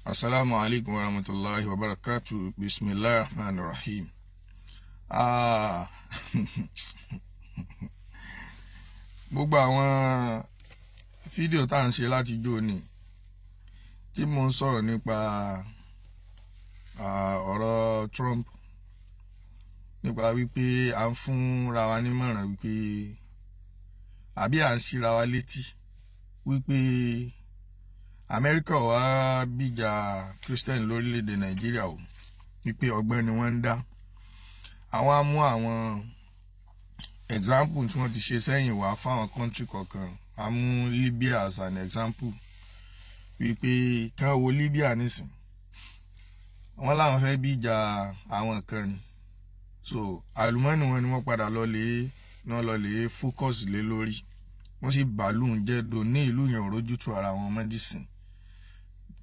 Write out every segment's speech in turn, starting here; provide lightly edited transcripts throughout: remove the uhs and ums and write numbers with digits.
Assalamu alaikum wa rahmatullahi wa barakatuh. Bismillahir Rahmanir Rahim. Gbogbo àwọn fídíò tá à ń ṣe láti jó ni tí mo ń sọ̀rọ̀ nípa ọ̀rọ̀ Trump, nípa wípé à ń fúnra wa nímọ̀ràn wípé àbí à ń síra wa létí wípé Amẹ́ríkà wá gbìjà Christian lórílẹ̀‐èdè Nàìjíríà o, wípé ọgbọ́n ni wọ́n ń dá. Àwọn á mú àwọn example tí wọ́n ti ṣe sẹ́yìn wá fáwọn country kọ̀ọ̀kan. A mú Libya as an example wípé kán wo Libya nísìn, wọ́n láwọn fẹ́ gbìjà àwọn kan ni, so àlùmọ́ọ́nì wọn ni wọ́n padà lọ lè focus lé lórí, wọ́n sì bàálù ń jẹ́ do ní ìlú yẹn ò rójútu ara wọn mọ́dísìn,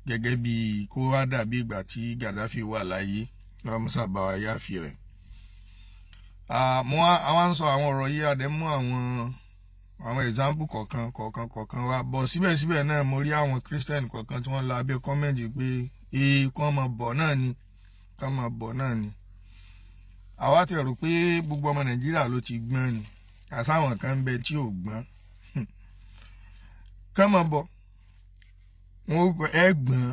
gẹ́gẹ́ bí kó wá dàbí ìgbà tí Gaddafi wà láyé lọ́mọ́sá bá wa yáfi rẹ̀. Àwọn ń sọ àwọn ọ̀rọ̀ yìí, adé mú àwọn example kọ̀ọ̀kan kọ̀ọ̀kan kọ̀ọ̀kan wá, bọ̀ síbẹ̀síbẹ̀ náà mo rí àwọn Christian kọ̀ọ̀kan tí wọ́n lọ abẹ́ kọ́mẹ́ǹtì pé ee kán máa bọ̀ náà ni, kán máa bọ̀ náà ni. Àwa ti rò pé gbogbo ọmọ Nàìjíríà ló ti gbọ́n ni, àsáwọn kan ń bẹ tí ò gbọ́n. Kán máa bọ̀, wọn ẹ gbọ́n.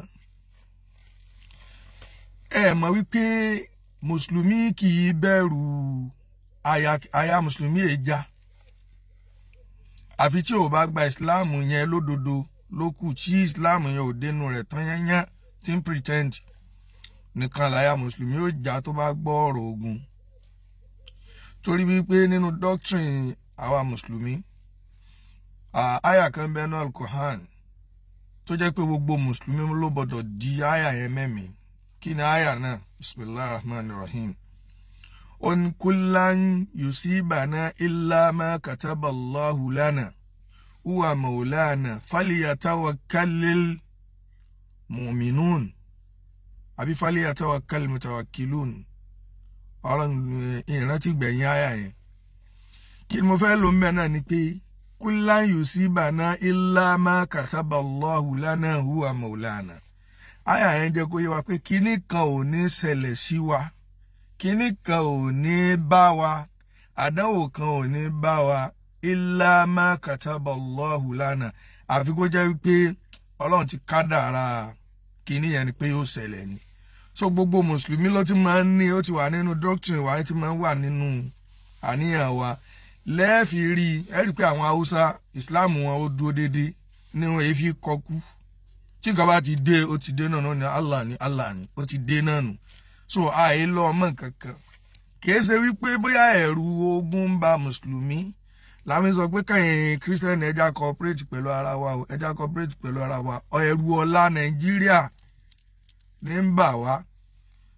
Ẹ mọ̀ wípé mùsùlùmí kì í bẹ̀rù aya mùsùlùmí èjà, àfi tí ò bá gba ìsìláàmù yẹn lódodo ló kù, tí ìsìláàmù yẹn ò dénú rẹ̀ tán yányán tí ń pretend nìkan láya mùsùlùmí ó jà tó bá gbọ́ ọ̀rọ̀ ogun. Torí wípé nínú doctrine àwa mùsùlùmí, àyà kan bẹ́ẹ̀ náà Al-Qur'an tó jẹ́ pé gbogbo mùsùlùmí ló gbọ́dọ̀ di àyà yẹn mẹ́mìí. Kí ni àyà náà? Bismillahir Rahmanir Rahim. On kullan yusibana illa ma kataballahu lana huwa maulana falyatawakkalil mu'minun àbí falyatawakkal mutawakkilun. Ọ̀rọ̀ ìrántí gbẹ̀yìn àyà yẹn. Kí ni mo fẹ́ lò ń bẹ̀ náà ni pé kullan yusibana illa ma kataballahu lana huwa maulana. Àyà yẹn jẹ́ kó yé wa pé kíní kan ò ní ṣẹlẹ̀ sí wa, kíní kan ò ní bá wa, àdánwò kan ò ní bá wa, illa ma kataballahu lana, àfi kó jẹ́ wípé Ọlọ́run ti kádàrá kíní yẹn ni pé yóò ṣẹlẹ̀ ni. So gbogbo mùsùlùmí ló ti máa ń ní, ó ti wà nínú doctrine wa, ó ti máa ń wà nínú àníyàn wa. Lẹ́ẹ̀fì rí ẹ rí pé àwọn Haúsá Islam wọn ó dúró déédéé ní wọn èéfi kọkú. Tí nǹkan bá ti dé, ó ti dé náà ní Allah ní Allah ní, ó ti dé náà nù. So àì lọ ọmọ kankan. Kìí ṣe wípé bóyá ẹ̀rù ogun ń ba mùsùlùmí láwọn sọ pé kẹ́yìn Christian ẹja cooperate pẹ̀lú ara wa o, ẹja cooperate pẹ̀lú ara wa. Ẹ̀rù ọ̀la Nàìjíríà ní ń bà wá.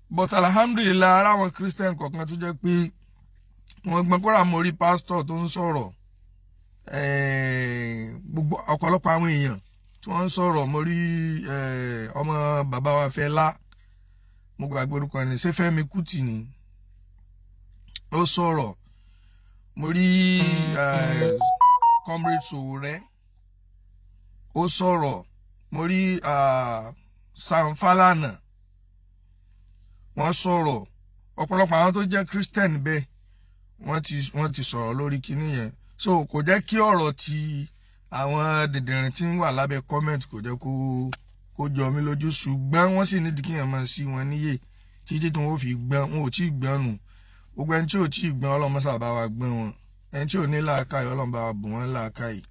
But alhamdulillah, ara àwọn Christian kọ̀ọ̀kan tó jẹ́ pé wọ́n gbọ́n kóra. Mo rí pásítọ̀ tó ń sọ̀rọ̀, gbogbo ọ̀pọ̀lọpọ̀ àwọn èèyàn tí wọ́n ń sọ̀rọ̀. Mo rí ọmọ bàbá wa Fẹlá, mo gbàgbé orúkọ ẹni, ṣé Fẹ́mi Kútì ni, ó sọ̀rọ̀. Mo rí Comrade Sowore, ó sọ̀rọ̀. Mo rí Sam Falana, wọ́n sọ̀rọ̀. Ọ̀pọ̀lọpọ̀ àwọn tó jẹ́ Christian bẹ́ẹ̀ wọ́n ti sọ̀rọ̀ lórí kinní yẹn. So kò jẹ́ kí ọ̀rọ̀ ti àwọn dìndìnrín tí ń wà lábẹ́ comment kò jẹ́ kó jọ mí lójú, ṣùgbọ́n wọ́n sì nídìí kíyàn máa sí wọn níyè títí tí wọ́n fi gbọ́n. Wọn ò tí ì gbọ́n nù. Gbogbo ẹni tí ò tí ì gbọ́n, Ọlọ́run mọ́sà bá wa gbọ́n wọn. Ẹni tí ò ní làákàyè, Ọlọ́run bá wa bù wọ́n làákàyè.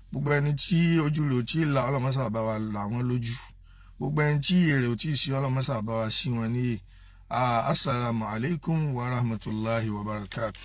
Gbogbo ẹni tí ojú rẹ̀ ò tí ì là, Ọlọ́run mọ́sà bá wa là wọ́n lójú. Gbogbo ẹni tí èrè ò tí ì sí, Ọlọ́run mọ́sà bá wa sí wọn níyè. Assalamu alaikum wa rahmatullahi wa barakatuh.